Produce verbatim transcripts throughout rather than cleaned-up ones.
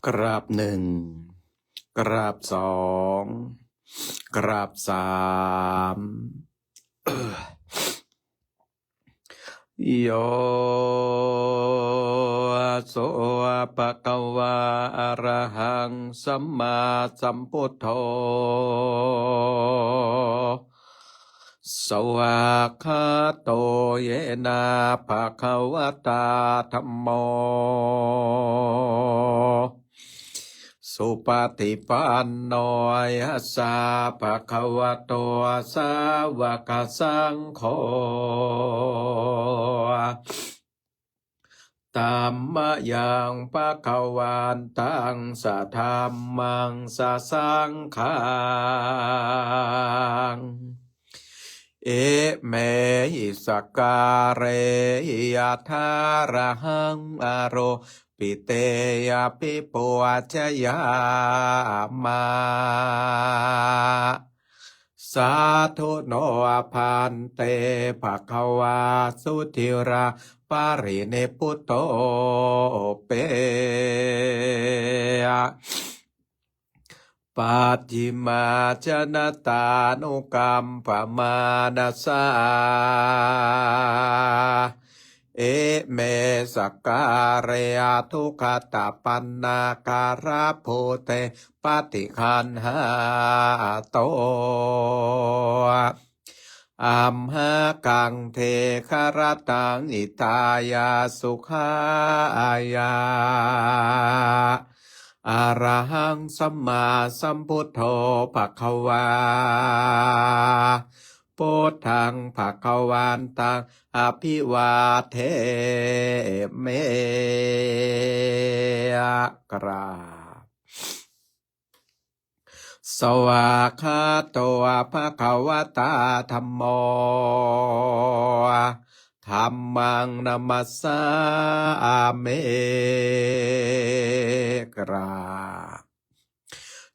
กราบหนึ่ง กราบสอง กราบสาม Yo so bhagavā arahaṃ sammāsambuddho, svākkhāto yena bhagavatā dhammo, supaṭipanno yassa bhagavato sāvakasaṅgho, tammayaṃ bhagavantaṃ sadhammaṃ sasaṅghaṃ, imehi sakkārehi yathārahaṃ āropitehi abhipūjayāma. Sādhu no bhante bhagavā sudhiraṃ parinibbutopi, pacchimājanatānukampamānasā, ime sakkāre aduggatapaṇṇākārabhūte paṭiggaṇhātu, amhākaṃ dīgharattaṃ hitāya sukhāya. Arahaṃ sammāsambuddho bhagavā, buddhaṃ bhagavantaṃ abhivādemi. กราบ Svākkhāto bhagavatā dhammo, dhammaṃ namassāmi. กราบ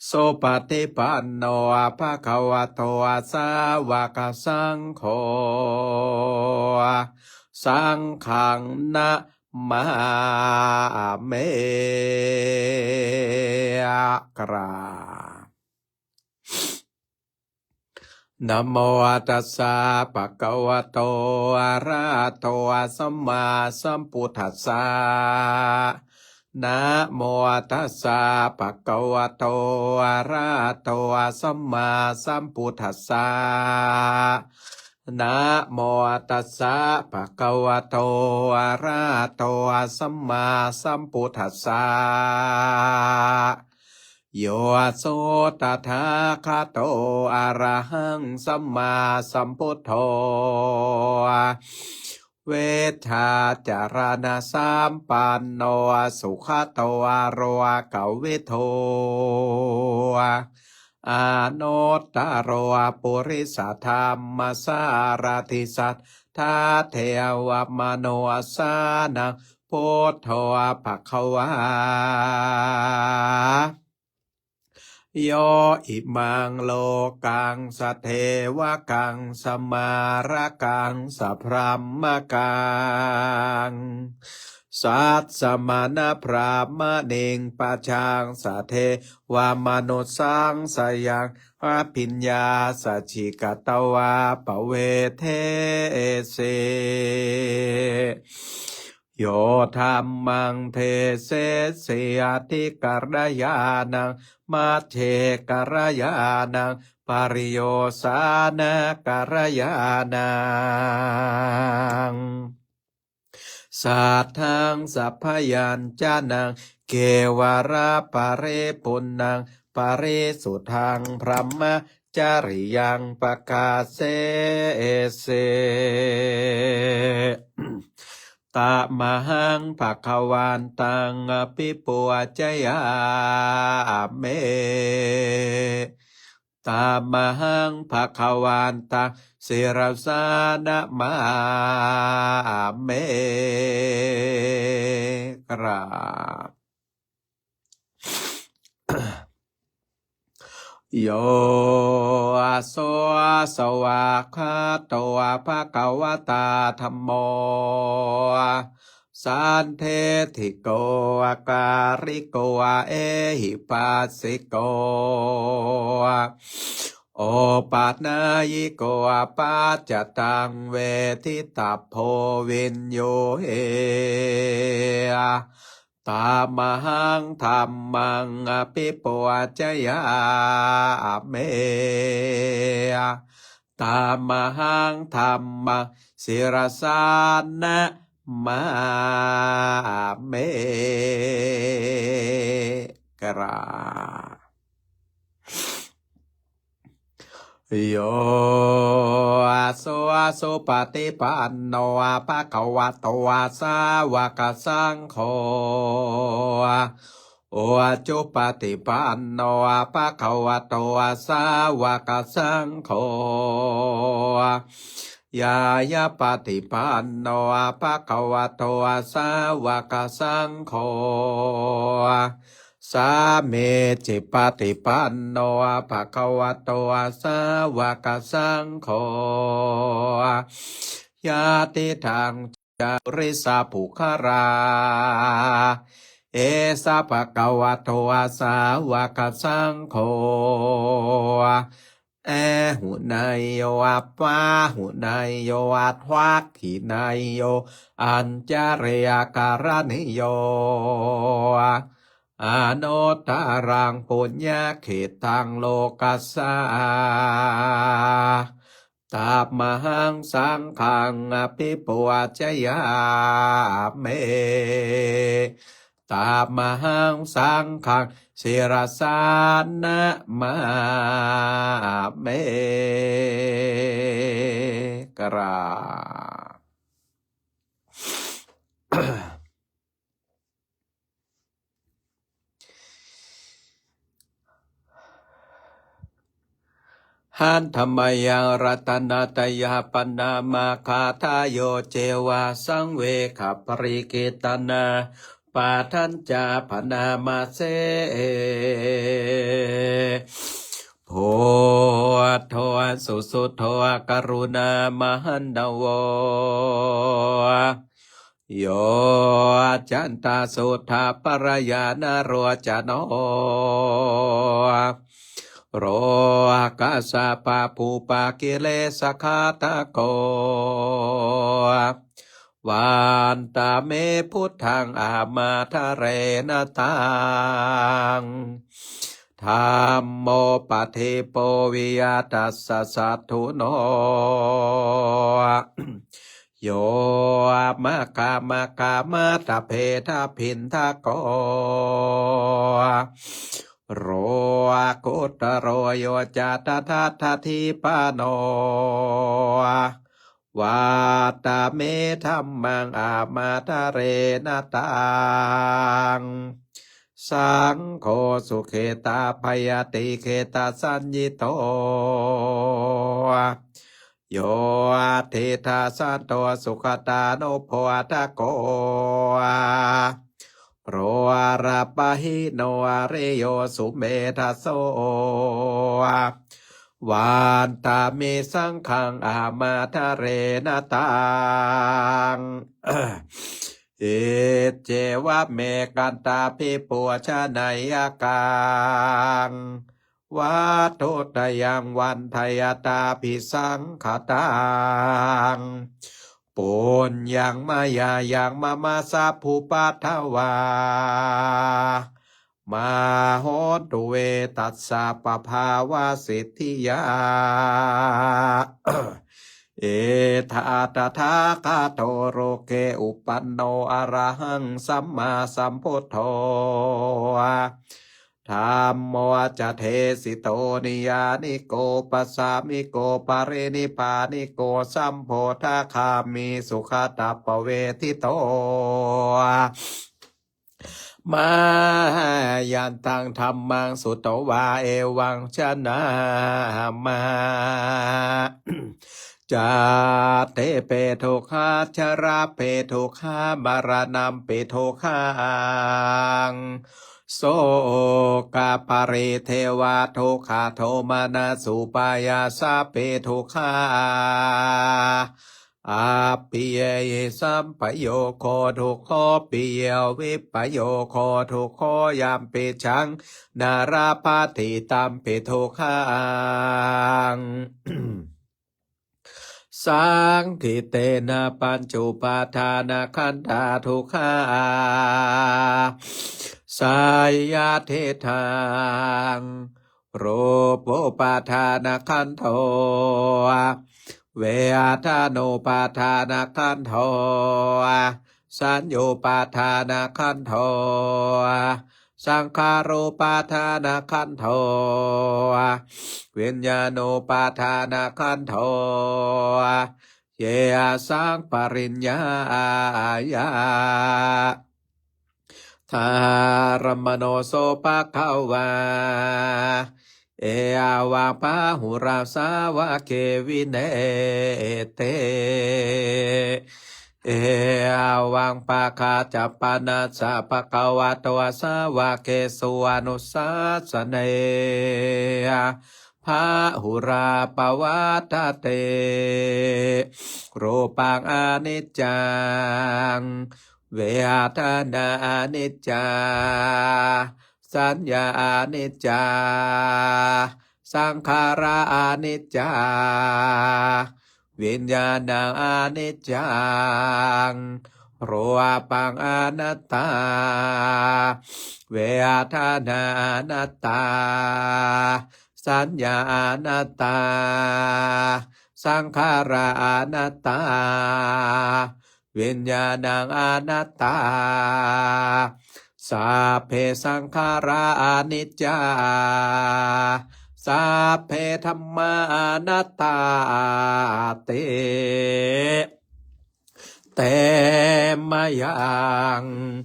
Supaṭipanno bhagavato sāvakasaṅgho, saṅghaṃ namāmi. กราบ Namo tassa bhagavato arahato sammāsambuddhassa. Namo tassa bhagavato arahato sammāsambuddhassa. Namo tassa bhagavato arahato sammāsambuddhassa. Yo so tathāgato arahaṃ sammāsambuddho, vijjācaraṇasampanno sugato lokavidū, anuttaro purisadammasārathi satthā devamanussānaṃ buddho bhagavā. Yo imaṃ lokaṃ sadevakaṃ samārakaṃ sabrahmakaṃ, sassamaṇabrāhmaṇiṃ pajaṃ sadevamanussānaṃ, abhiññāya jitatvā pavedesi. Yo dhammaṃ desesi ādikalyāṇaṃ majjhekalyāṇaṃ pariyosānakalyāṇaṃ, sātthaṃ sabyañjanaṃ kevalaparipuṇṇaṃ parisuddhaṃ brahmacariyaṃ pakāsesi. Tamahaṃ bhagavantaṃ abhipūjayāmi. Tamahaṃ bhagavantaṃ sirasā namāmi. กราบ Yo so svākkhāto bhagavatā dhammo, sandiṭṭhiko akāliko ehipassiko opanayiko paccattaṃ veditabbo viññūhi. Tamahaṃ dhammaṃ abhipūjayāmi. Tamahaṃ dhammaṃ sirasā namāmi. กราบ Yo susupaṭipanno bhagavato sāvakasaṅgho, ujupaṭipanno bhagavato sāvakasaṅgho, ñāyapaṭipanno bhagavato sāvakasaṅgho, sāmīcipaṭipanno bhagavato sāvakasaṅgho, yadidaṃ cattāri purisa puggalā, esa bhagavato sāvakasaṅgho, āhuneyyo pāhuneyyo dakkhiṇeyyo añjalikaraṇīyo, anuttaraṃ puññakkhettaṃ lokassā. Tamahaṃ saṅghaṃ abhipūjayāmi. Tamahaṃ saṅghaṃ sirasā namāmi. กราบ Handa mayaṃ ratanattayappaṇāmagāthāyo ceva saṃvegaparikkhitanā padañca bhaṇāma se. Buddho susuddho karuṇāmahaṇṇavo, yocantasuddhabbarañāṇalocano, lokassa pāpūpakilesaghātako, vandāmi buddhaṃ amadārena taṃ. Dhammo padīpo viya tassa satthuno, yo maggāmaggāmattabhedabhiṇṇako, lokuttaro yo ca tadattadīpaṇo, vandāmi dhammaṃ amadārena taṃ. Saṅgho sukhetabbhayātikhettasaññito, yo diṭṭhasanto sugatānubodhako, lokapahīno ariyo sumedhaso, vandāmi saṅghaṃ amadārena taṃ. Iccevamekantabhipūjanaiyyakaṃ vatthuttayaṃ vandayatābhisaṅkhataṃ, puññaṃ mayā yaṃ mama sabbupaddavā, mā hontu ve tassa pabhāvasiddhiyā. Etha tathāgato loke uppanno arahaṃ sammāsambuddho, dhammo ca desito niyyāniko pacchājāmiko parinibbāniko sambodhagāmī sugatappavedito. Mayantaṃ dhammaṃ sutvā evaṃ bhaṇāma, jātipi dukkhā jarāpi dukkhā maraṇampi dukkhaṃ, sokaparidevadukkhadomanassupāyāsāpi dukkhā, appiyehi sampayogo dukkho, piyehi vippayogo dukkho, yampicchaṃ na labhati tampi dukkhaṃ. Saṅkhittena pañcupādānakkhandhā dukkhā. Seyyathīdaṃ: rūpūpādānakkhandho, vedanūpādānakkhandho, saññūpādānakkhandho, saṅkhārūpādānakkhandho, viññāṇūpādānakkhandho, yesaṃ pariññāya dharamaṇo so bhagavā, evaṃ bahulā sāvake vinete, evaṃ pakāca pana ca bhagavato sāvakesu anusāsane, bahulā pavattati. Rūpaṃ aniccaṃ, vedanā aniccā, saññā aniccā, saṅkhārā aniccā, viññāṇaṃ aniccā, rūpaṃ anattā, vedanā anattā, saññā anattā, saṅkhārā anattā, viññāṇaṃ anattā, sabbe saṅkhārā aniccā, sabbe dhammā anattāti. Te mayaṃ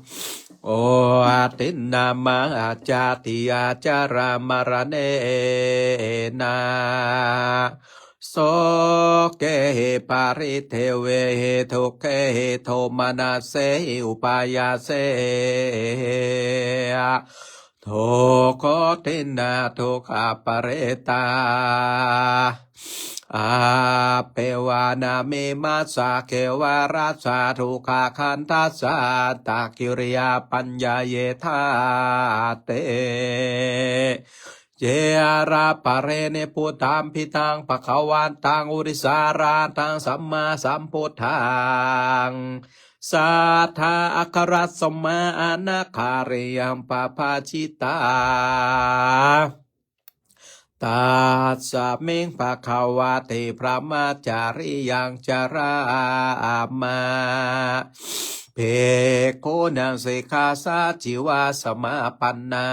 otiṇṇamajjhattiya jaramaṇena sokehi paridevehi dukkhehi domanassehi upāyāsehi dukkhotiṇṇadukkhaparitā appevānamimassa kevalassa dukkhakkhandhassa antakiriyā paññāyeva te yāra parinibbutaṃ pītaṃ bhagavantaṃ uḷisārataṃ sammāsambuddhaṃ satthā āgaratsamā anāgaliyam pabbajitā. Tasmiṃ bhagavati brahmacariyaṃ carāma bhikkhūnaṃ sikkhāsājīvasamāpannā.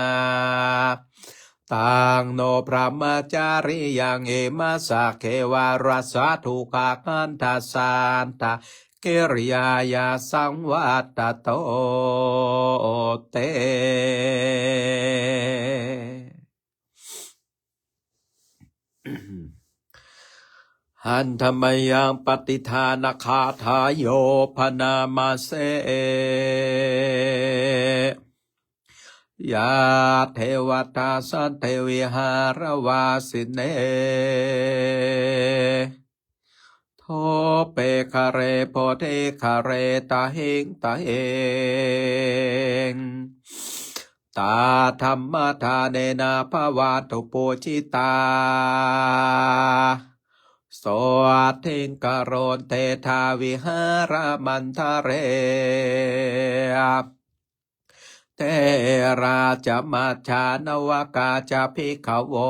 Taṃ no brahmacariyaṃ imassa kevalassa dukkhakkhandhassa antakiriyāya saṃvattato te. Handa mayaṃ pattidānagāthāyo bhaṇāma se. Yā devatā santi vihāravāsinī, thūpe ghare bodhighare tahiṃ tahiṃ, tā dhammadānena bhavantu pūjitā. Sotthiṃ karontedha vihāramaṇḍale. Therā ca majjhā navakā ca bhikkhavo,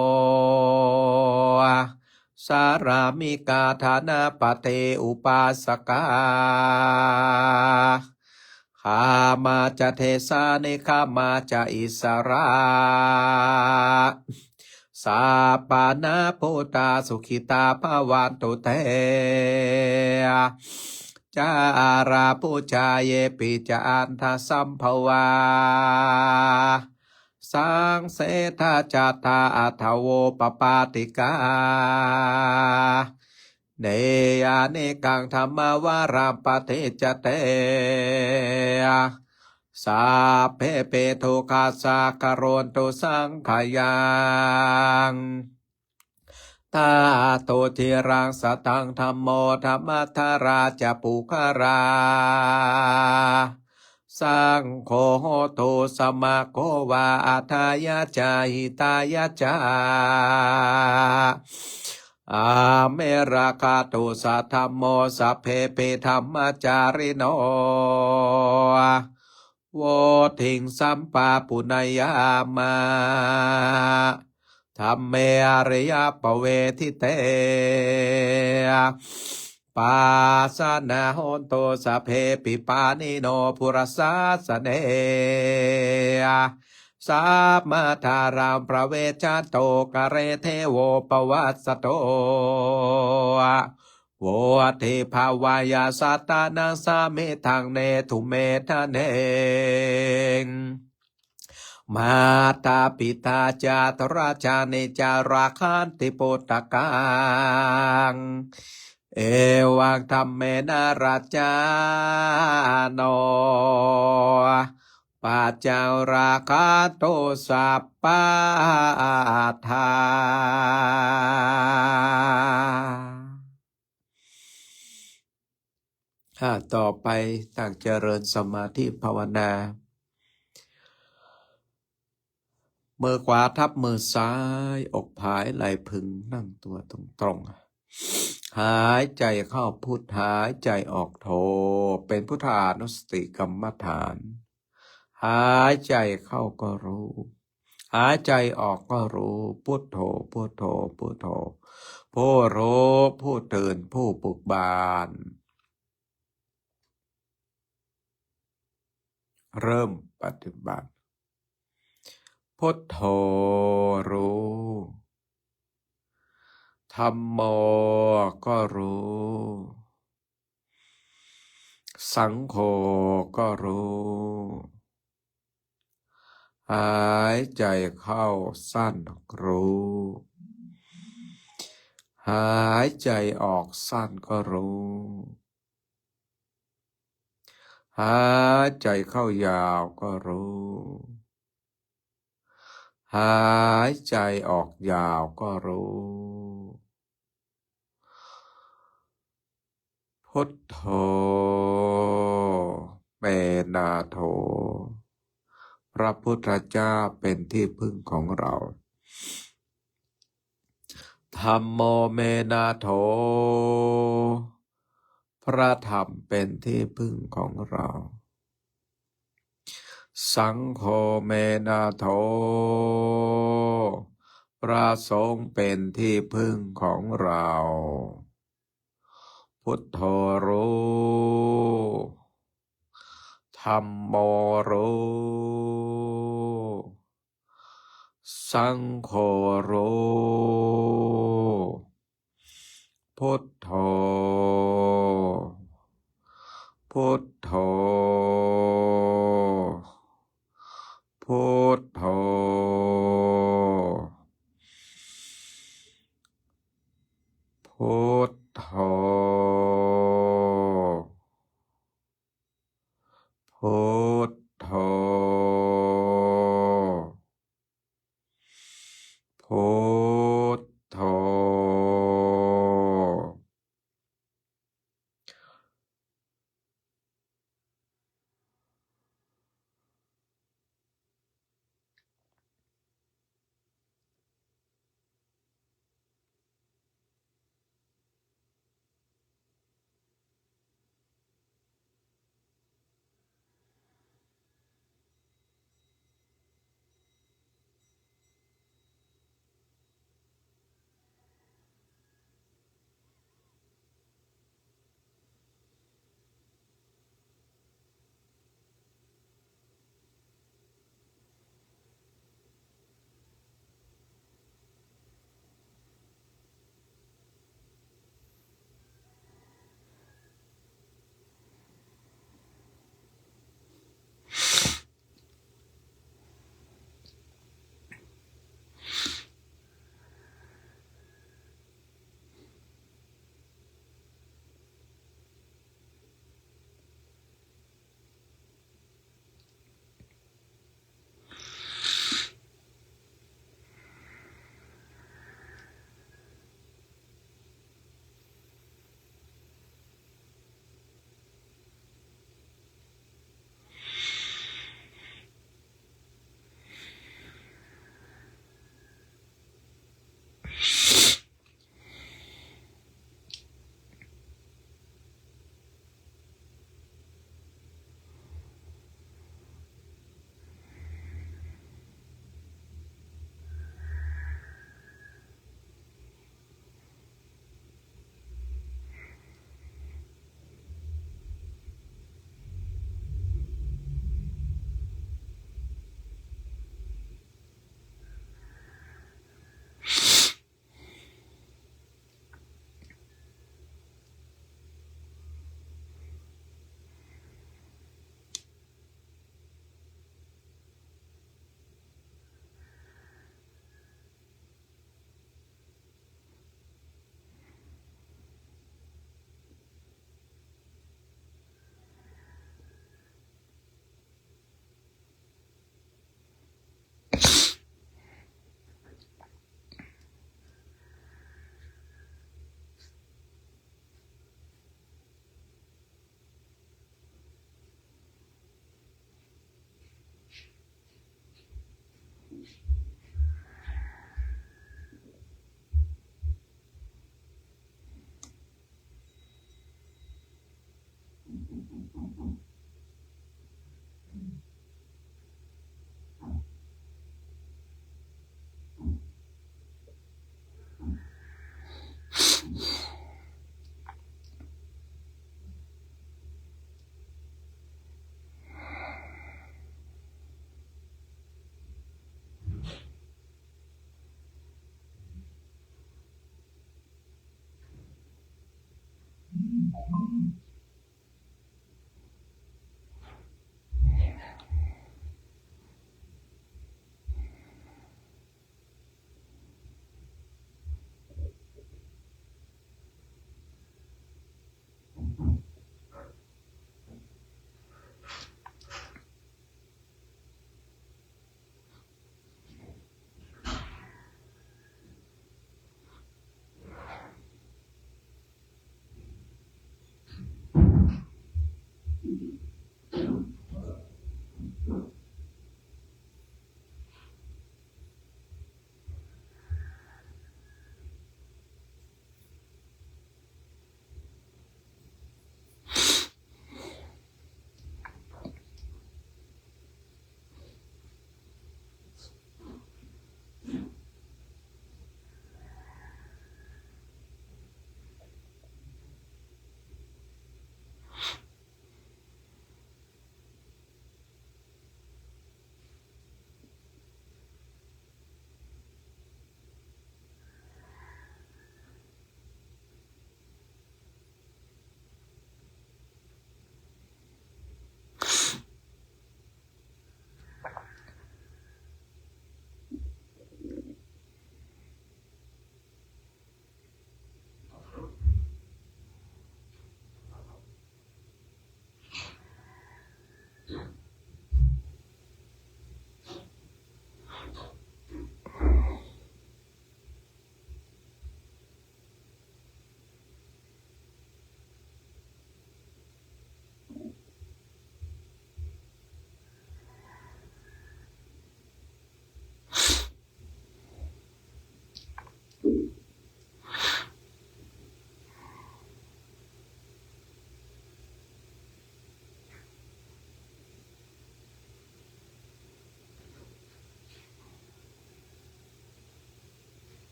sārāmikā dānapatī upāsakā, gāmā ca desā nigamā ca issarā, sappāṇabhūtā sukhitā bhavantu te. Cārāpujā yepi ca aṇḍasambhavā, saṃsedajātā athavopapātikā, niyyānikaṃ dhammavaraṃ paṭicca te, sabbepi dukkhassa karontu saṅkhayaṃ. Ṭhātu ciraṃ sataṃ dhammo dhammaddharā ca puggalā. Saṅgho hotu samaggo va atthāya ca hitāya ca. Amhe rakkhatu saddhammo sabbepi dhammacārino. Vuḍḍhiṃ sampāpuṇeyyāma dhamme ariyappavedite. Pasannā hontu sabbepi pāṇino buddhasāsane. Sammā dhāraṃ pavecchanto kāle devo pavassatu. Vuḍḍhibhāvāya sattānaṃ samiddhaṃ netu medaniṃ. Mātā pitā ca atrajaṃ niccaṃ rakkhanti puttakaṃ. Evaṃ dhammena rājāno pajaṃ rakkhantu sabbadā. อ่า ต่อไปตั้งเจริญสมาธิภาวนา มือขวาทับมือซ้าย อกผายไหล่พึง นั่งตัวตรงๆ หายใจเข้าพุท หายใจออกโท เป็นพุทธานุสติกรรมฐาน หายใจเข้าก็รู้ หายใจออกก็รู้ พุทโธ พุทโธ พุทโธ ผู้รู้ ผู้ตื่น ผู้เบิกบาน เริ่มปฏิบัติ พุทโธ รู้ ธัมโม ก็รู้ สังโฆ ก็รู้ หายใจเข้าสั้นรู้ หายใจออกสั้นก็รู้ หายใจเข้ายาวก็รู้ หายใจออกยาวก็รู้ พุทโธ เมนาโถ พระพุทธเจ้าเป็นที่พึ่งของเรา ธัมโม เมนาโถ พระธรรมเป็นที่พึ่งของเรา สังโฆ เมนาโถ พระสงฆ์เป็นที่พึ่งของเรา พุทโธ รู้ ธัมโม รู้ สังโฆ รู้ พุทโธ พุทโธ พุทโธ พุทโธ พุทโธ พุทโธ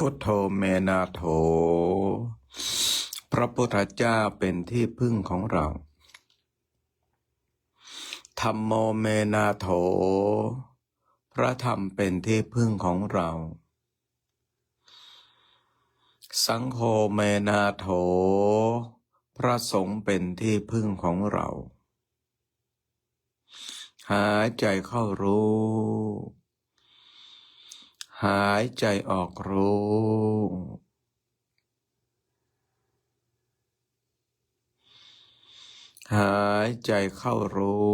Buddho me nātho พระพุทธเจ้าเป็นที่พึ่งของเรา Dhammo me nātho พระธรรมเป็นที่พึ่งของเรา Saṅgho me nātho พระสงฆ์เป็นที่พึ่งของเรา หายใจเข้ารู้ หายใจออกรู้ หายใจเข้ารู้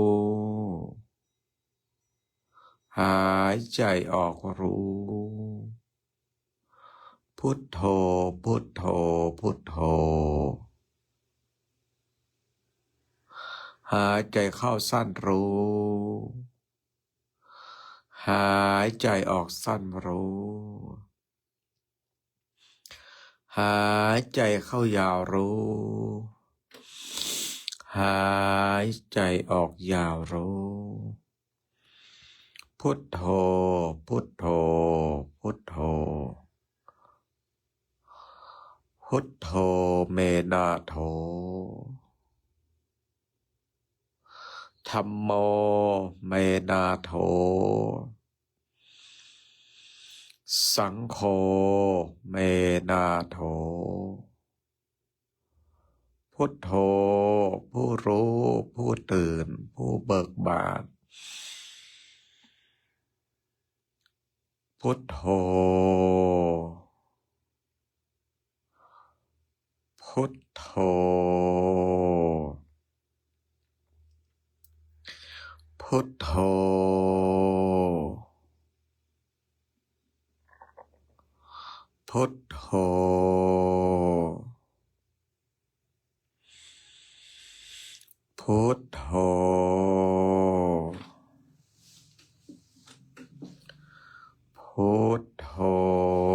หายใจออกรู้ Buddho Buddho Buddho หายใจเข้าสั้นรู้ หายใจออกสั้นรู้ หายใจเข้ายาวรู้ หายใจออกยาวรู้ Buddho, Buddho, Buddho. Buddho me nātho. Dhammo me nātho. Saṅgho me nātho. Buddho ผู้รู้ ผู้ตื่น ผู้เบิกบาน Buddho. Buddho. Buddho. Buddho. Buddho. Buddho.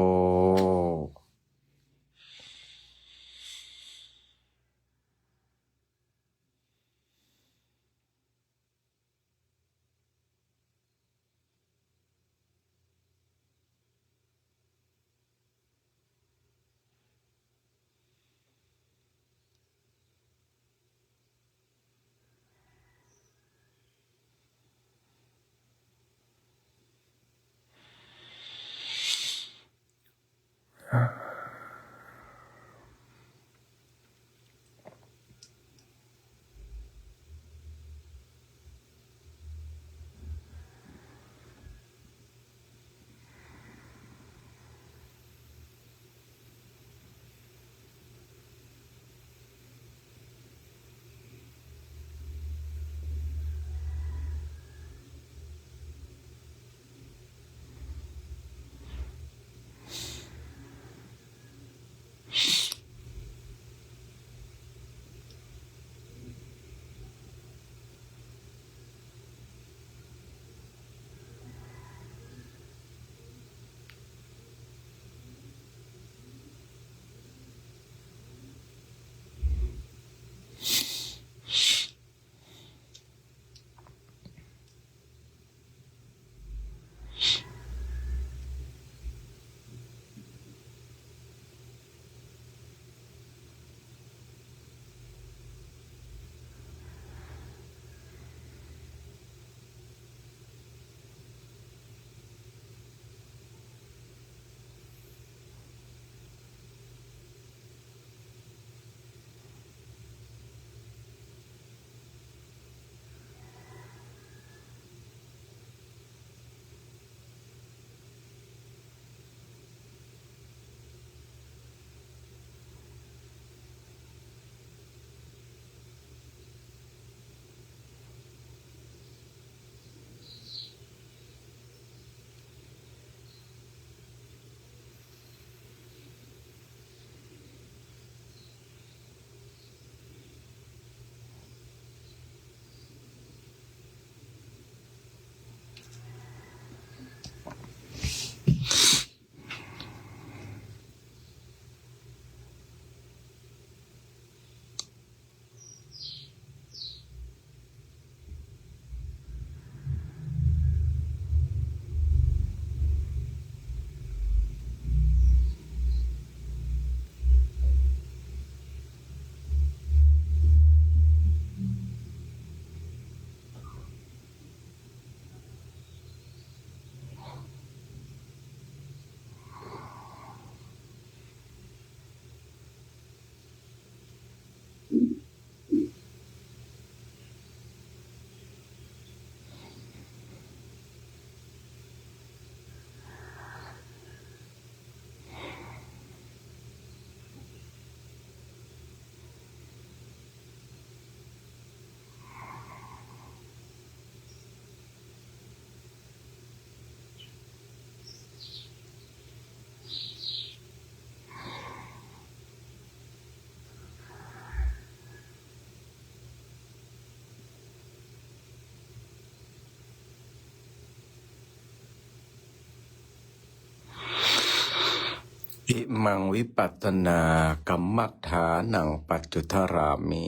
Imaṃ vipassanākammaṭṭhānaṃ pañcudharāmi.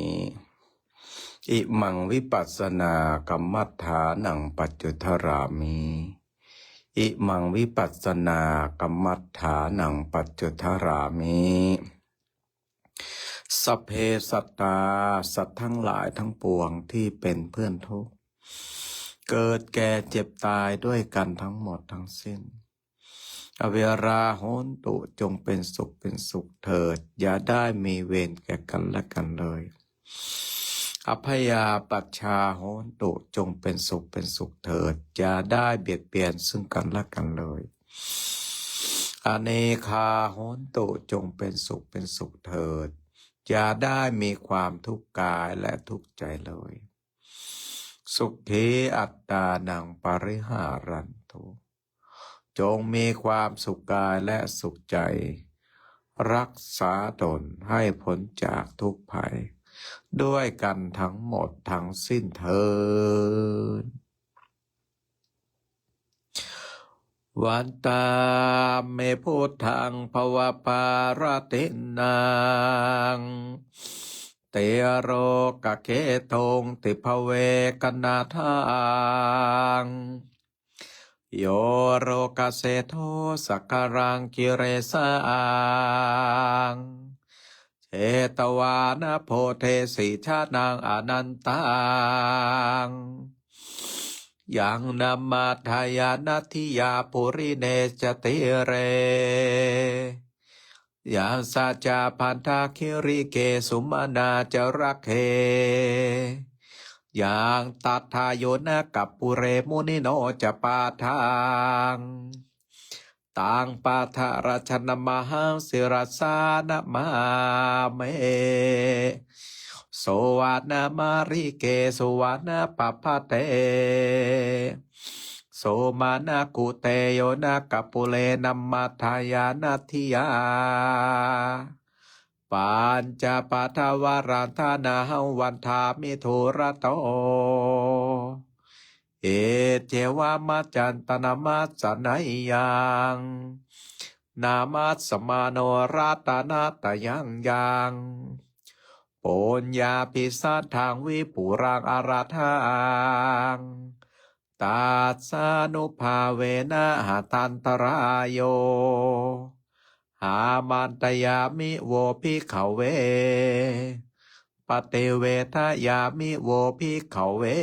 Imaṃ vipassanākammaṭṭhānaṃ pañcudharāmi. Imaṃ vipassanākammaṭṭhānaṃ pañcudharāmi. Sabbe sattā,สัตว์ทั้งหลายทั้งปวงที่เป็นเพื่อนทุกข์ เกิดแก่เจ็บตายด้วยกันทั้งหมดทั้งสิ้น Averā hontu จงเป็นสุขเป็นสุขเถิด อย่าได้มีเวรแก่กันและกันเลย Abyāpajjhā hontu จงเป็นสุขเป็นสุขเถิด อย่าได้เบียดเบียนซึ่งกันและกันเลย Anīghā hontu จงเป็นสุขเป็นสุขเถิด อย่าได้มีความทุกข์กายและทุกข์ใจเลย Sukhī attānaṃ pariharantu จงมีความสุขกายและสุขใจ รักษาตนให้พ้นจากทุกข์ภัย ด้วยกันทั้งหมดทั้งสิ้นเทอญ Vandāmi buddhaṃ bhavapāratinnaṃ, tilokaketuṃ tibhavekanathaṃ, yorokaseṭṭho sakalaṃ kilesaṃ, jetvāna bodhesi janaṃ anantaṃ, yaṃ namatthāya natthiyā purine ca tīre, yassa ca bandhagirike sumanācarake, yaṃ tattha yonakapure munino ca pādaṃ, taṃ pādarakṣanamahaṃ sirasā namāmi. Suvaṇṇamarike suvaṇṇapabbate, sumanakute yonakapure namatthāya natthiyā, pañcapaddavaraṃ tanāhaṃ vandāmi dūrato. Iccevamajjhattaṃ namassāneyyaṃ, namassamāno ratanattayaṃ yaṃ, puññābhisandaṃ vipulaṃ alatthaṃ, tassānubhāvena hatantarāyo. Āmantayāmi vo bhikkhave, paṭivedayāmi vo bhikkhave,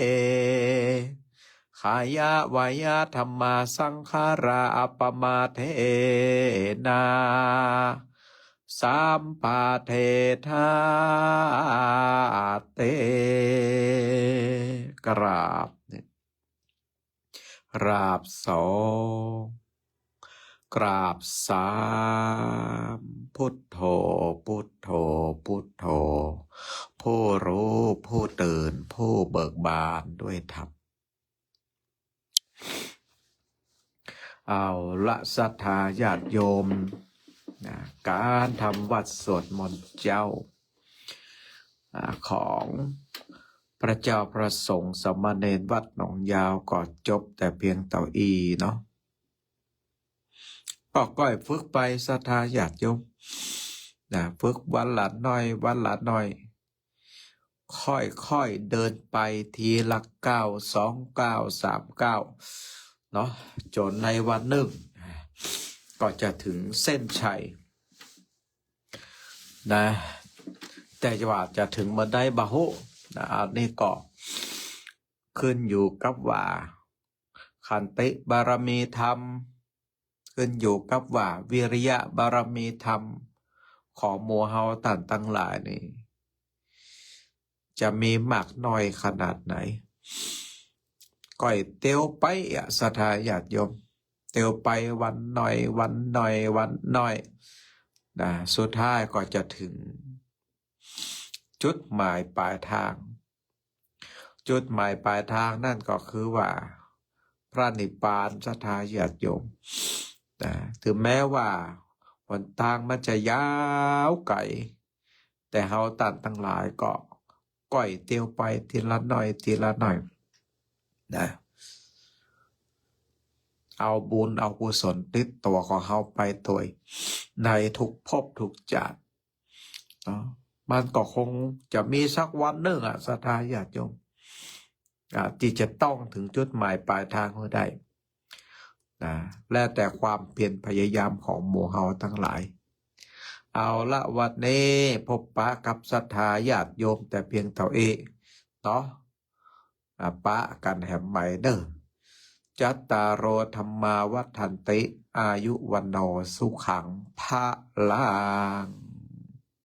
kāyavacanasaṅkhārā appamādena sampādethāti. กราบ กราบสอง กราบสาม พุทโธ พุทโธ พุทโธ ผู้รู้ ผู้ตื่น ผู้เบิกบานด้วยธรรม เอาละ ศรัทธาญาติโยมนะ การทำวัตรสวดมนต์เจ๊า อ่า ของพระเจ้าพระสงฆ์สามเณรวัดหนองยาวก็จบแต่เพียงเต้าอี้เนาะ ก็ก้อยฝึกไป ศรัทธาญาติโยมนะ ฝึกวันละหน่อย วันละหน่อย ค่อยๆเดินไปทีละก้าว สองก้าว สามก้าวเนาะ จนในวันหนึ่ง ก็จะถึงเส้นชัยนะ แต่ว่าจะถึงเมื่อใดบ่ฮู้นะ อันนี้ก็ขึ้นอยู่กับว่า ขันติบารมีธรรม ขึ้นอยู่กับว่าวิริยะบารมีธรรมของหมู่เฮาต้านตังหลายนี่ จะมีมากน้อยขนาดไหน ก้อยเตียวไปอะ ศรัทธาญาติโยม เตียวไปวันหน่อย วันหน่อย วันหน่อยนะ สุดท้ายก็จะถึงจุดหมายปลายทาง จุดหมายปลายทางนั่นก็คือว่าพระนิพพาน ศรัทธาญาติโยมนะ ถึงแม้ว่าหนทางมันจะยาวไกล แต่เฮาต้านตังหลายก็ก้อยเตียวไปทีละหน่อย ทีละหน่อยนะ เอาบุญเอากุศลติดตัวของเฮาไปโดยในทุกภพทุกชาติเนาะ มันก็คงจะมีสักวันหนึ่งอะ ศรัทธาญาติโยม อ่ะ ที่จะต้องถึงจุดหมายปลายทางให้ได้นะ แล้วแต่ความเพียรพยายามของหมู่เฮาทั้งหลาย เอาละ วันนี้พบปะกับศรัทธาญาติโยมแต่เพียงเท่านี้เนาะ อ่ะ ปะกันแหมใหม่เด้อ cattāro dhammā vaḍḍhanti, āyu vaṇṇo sukhaṃ balaṃ.